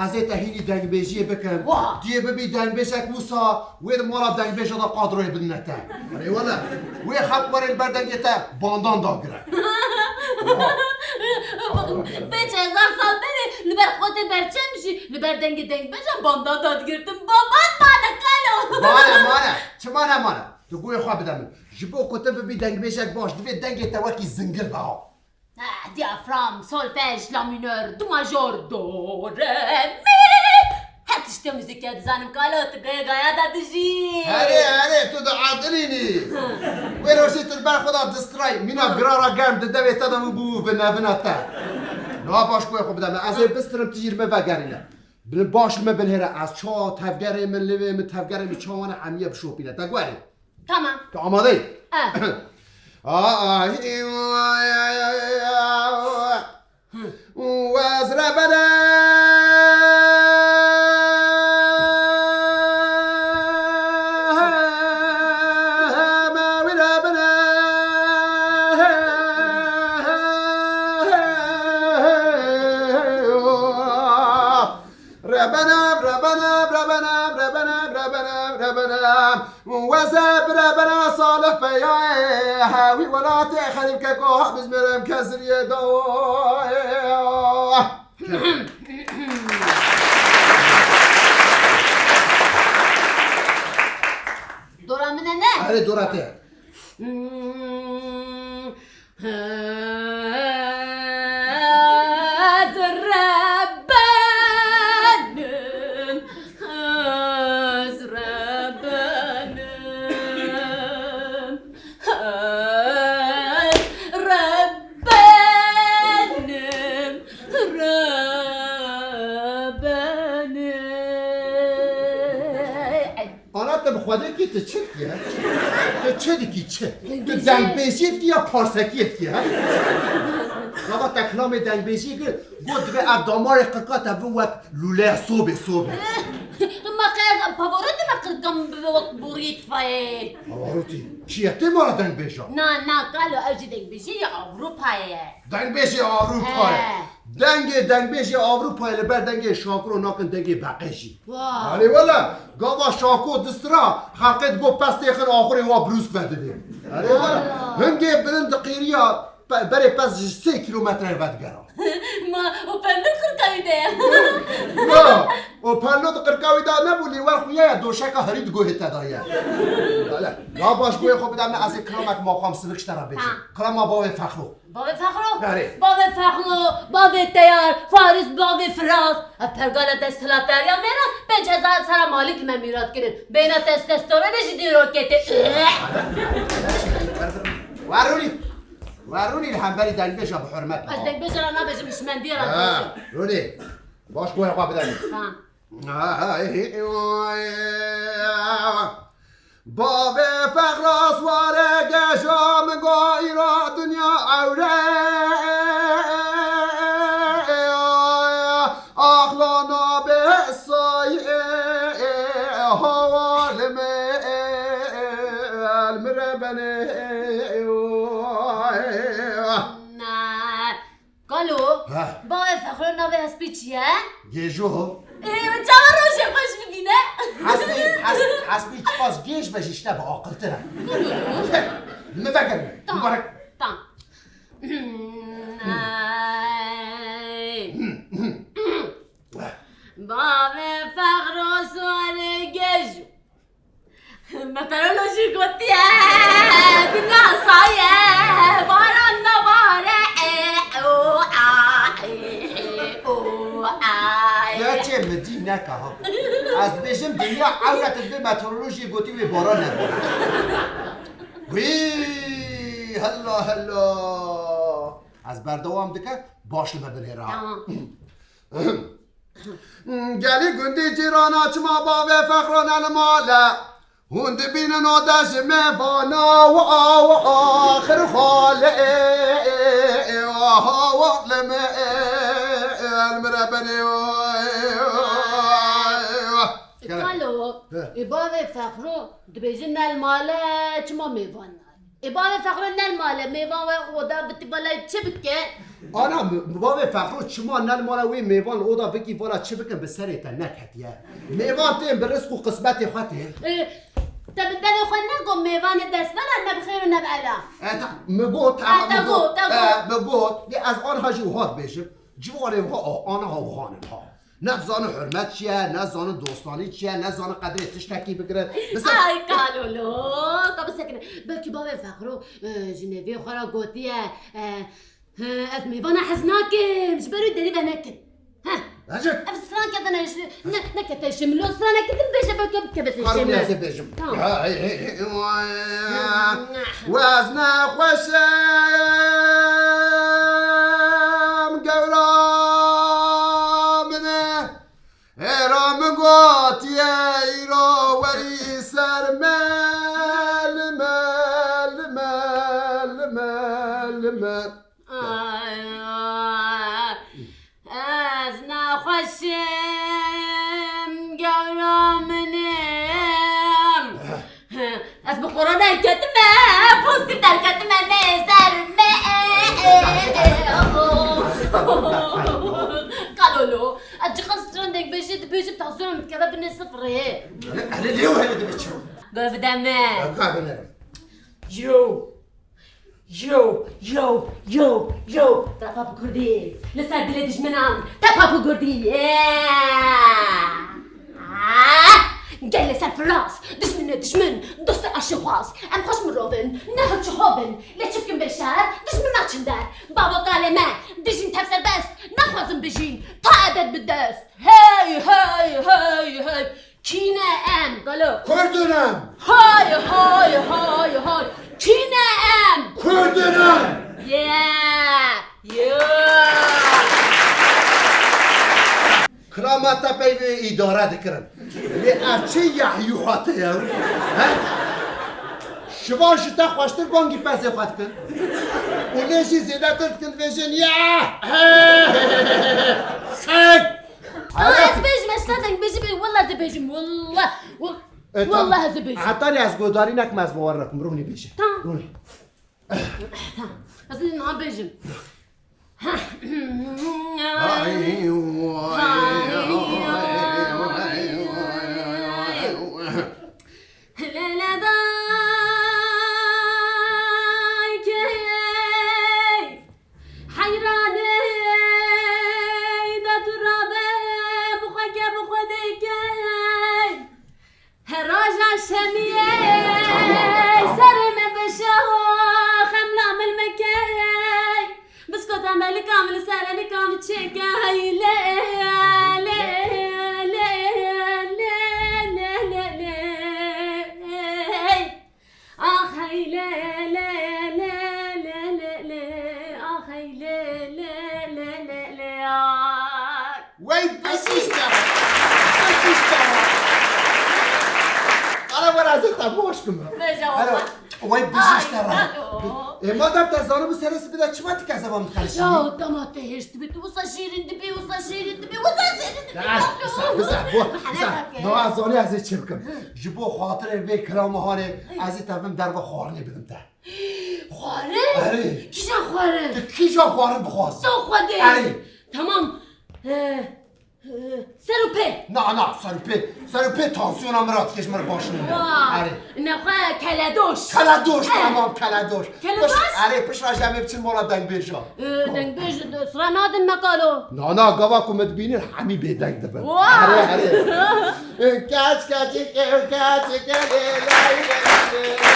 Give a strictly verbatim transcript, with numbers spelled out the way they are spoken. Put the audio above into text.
Ez ê te hînî dengbêjiyê bikim. Wah! Tu yê bibî dengbêjek wisa, wê di mala dengbêja de qadroyê bidine te. Erê wele, wê xelk were li ber dengê te bandan dagire. Pênc hezar sal berê li ber xwe tê berçem jî, li ber dengê dengbêjan bandan dadigirtin. Bandan mane kalo. Mane, mane. Çima ne mane? Tu guhê xwe bide min. Ji bo ku tu bibî dengbêjek baş, divê dengê te wekî zingir be ha. Ah, diyafram, solfej, la minör, do major, do, re, mi. Her tiştê muzîkê dizanim kalo, tu gaya gaya da dijî. Erê, erê, tu diedilînî. Wê rojê tu li ber xwe de distray, mîna girara germ di devê te de bû, bû vine vine te. Niha baş guhê xwe bide min. Ez ê bistirim tu jî li min vegerîne. Bi-, baş li min binêre, ez ça tevgerê min, livê min, tevgerê min çawan e, hemiye bişopîne. Te guherî. Tamam. Tu amade yî? Eh. Aa, hi-, wa-, ya-, ya-, ya-, ya-, wa-, Wezre bene. Rebenem, rebenem, rebenem, rebenem, rebenem, rebenem. Weze bi rebena Salih Peyayê, hewî welatê xerîb keko bizmirem kesiriyê dawa. Dora min e ne? Erê, dora te. Hmm. Ez rebenim, ez rebenim, ez rebenim, rebenim. Ana, tu bi Xwedê kî, tu çi dikî, he? Tu çi dikî, çi? Tu dengbêjiyê dikî ya parsekiyê dikî, he? Gava te kilamê dengbêjiyê kir, got divê ev damarê qirka te bin wek lûleya sobê, sobê. Tu ma qey ez Pavarotti me qirka min bibe wek boriyê tifayê? Pavarotti? Çi ye? Tê mala dengbêja? Na, na, kalo, ev jî dengbêjiyê ya Ewropayê ye. Dengbêjê Ewropayê. He. Dengê dengbêjê Ewropayê li ber dengê Şakiro nakin dengê Beqê jî. Wa. Erê wele, gava Şako distira, xelqê digot pestê xin axurê wa brûsk vedidê. Erê wele, hingê bilind diqîriya, pe-, berê pez ji sê kîlometreyê vedigera. Ma, o perlo qirka wî de ye. Na, o perlo di qirka wî de nebû, lê wer xuya ye, doşeka herî di guhê te de ye. Wele, ya baş guhê xwe bide min, ez ê kilamek maqam sivik ji te re bêjim. Ha. Kilama bavê Fexro. Bavê Fexro? Erê. Bavê Fexro, bavê Teyar, Faris, bavê Firas. Ev pergala desthilatdariya me re pênc hezar sera malî li me mîrat kirin. Bêhna testosteronê jî dîrokê tê. Werûnî. Werûnî li hemberî dengbêja bi hurmet. Ez dengbêja re nabêjim, hişmendiyê re dibêjim. Rûnî. Baş guhê xwe bide min. Tamam. Bavê Fexras ware geja min go îro dinya ewre. Axla nabe sayê hawa li me el mire benê. Na. Kalo, he, bavê Fexro navê hespî çi ye? Gêjo. Ê, çawa rojê xweş bibîne? Hespî, hespî, hespî çiqas gêj be jî ji te bi aqiltir e. Li min vegerîne. Tamam, mubarek. Tamam. Bavê Fexro swarê gêjo. Meteorolojî gotiye, dinya saye, baran nabare, e, o, a, e, e, o, a, e. Gerçê min dî neka ha. Ez dibêjim dinya ewret, divê meteorolojiyê gotî wê baran nebore. Wî, hela, hela. Ez berdewam dike, baş li me binêre ha. Tamam. Gelî gundî cîrana çima bavê Fexro ne li mal e? Hûn dibînin o de ji mêvana wa, wa axir xale, wa, wa li me, li min re benê. Kalo, he, ê bavê Fexro dibêjin ne li mal e, çima mêvan nayê? Ê bavê Fexro ne li mal e, mêvan we oda bitî, belê çi bike? Ana, mi, mi bavê Fexro çima ne li mala wê mêvan li oda bikî vala çi bikin bi serê te neketiye. Mêvan tên bi rizq û qismetê xwe tên. E, te bi devê xwe negot mêvanê destbera ne bi xêr û ne bi ela. E, ta, mi got, E, te got, te got. E, mi got. Lê ez anha jî wiha dibêjim. Ciwanê wiha, a, anaha wiha ne wiha. Ne dizane hurmet çi ye, ne dizane dostanî çi ye, ne dizane qedrê tiştekî bigire. Bi ser Ay kalolo, ka bisekine. Belkî bavê Fexro, e, ji nêviyê xwe re gotiye, e, "He, ez mêvana hez nakim, ji ber wî derî ve nekin." Heh. Ecib. Ev stran ketine ji, ne, nekete ji min, lo stran neketin bêje belkî bikeve Kar sêşê wî me. Ez ê bêjim. Tamam. Hey, hey, hey, vay. Wez nexweşim, gewra min e. Hêra min gotiye, îro werî ser me, li me, li me, li me, li me. Ay, ay, ez nexweşim, gewra min im. Ez bi korona ketime, pozîtîf derketime, ne ser me. Kalolo, ez çiqas stran dengbêjê dibêjim, tansiyona min dikeve binê sifirê. Erê, erê, lê o hele dibe çi? Guh bide min. Ka binerim. Yo. Yo, yo, yo, yo. Tepa bi kurdî. Li ser dilê dijminan. Tepa bi kurdî. Gel li ser firas. Dijminê dijmin. Dostê aşîxwaz. Em xweş mirov in. Ne hewçi hov in. Lê çi bikin bê şer? Dijmin naçin der. Bavo kalê me. Dijîn tev serbest. Naxwazin bijîn. Ta ebed bi dest. Hey, hey, hey, hey. Kî ne em? Galo. Kurd in em. Hay, hay, hay, hay. Kî ne em? Kurd in em. Yeah, yeah. Kirameta peyvê îdare dikirin. Lê ev çi yahyuhate ye? He? Şivan ji te xweştir bangî pezê xwe dikin. Û lê jî zêdetir dikin, dibêjin, ya! Xek! Ha, ez bêjim, ez ne deng bêjim, ê, wallah ez ê bêjim, wallah, wa-, E, tamam. Wallah ez ê bêjim. Heta lê ez godarî nekim, ez bawer nekim, rûnê bêje. Tamam. Rûnê. Tamam. Ez ê niha bêjim. Ay, vay, ay, vay, ay, vay. Lê lê daykê. Heyranê de tu rabe, bi xwe ke bi xwe dike. Her roja şemiyê, serê me bi şeho, xemla min meke. Biskota me li kam, li ser li kam çêke. Hey lê, lê, lê. Ax hey lê, lê, lê, ax hey lê, lê, lê, lê, lê, ay. Wey bijîşte! Bijîşte! Ara wera zeta boş kim. Beja Ara, olma. Wey bijîşte Ay, ra. Alo. E, madem te zanî bu seresi bir de çima ti kesevan dikaleşî? Ya, dema te hêrs dibe, tu wisa şêrîn dibe, wisa şêrîn dibe, wisa şêrîn dibe. Biza, biza, bo, biza. Doğa zoni ez ê çi bikim. Ji bo xatirê vê kirama hanê, ez ê tevim derva xwarinê bidim te. Xwarin? Erê. Kîjan xwarin? Tu kîjan xwarin bixwaz? Sa Xwedê. Erê. Tamam. Ee, ee, ser û pê. Na, na, ser û pê. Ser û pê tansiyona min radikêş, min baş nîne. Wa. Erê. Nexwe keledoş. Keledoş, Eh. Tamam, keledoş. Keledoş? Piş-, erê, pişt re ji em ê biçin mala dengbêja. Ee, dengbêj de sira nadin me kalo. Na, na, gava ku me dibînin hemî bêdeng dibin. Wa. Erê, erê. Kaç, kaç, kaç, kaç, kaç, lê, lê, lê, lê.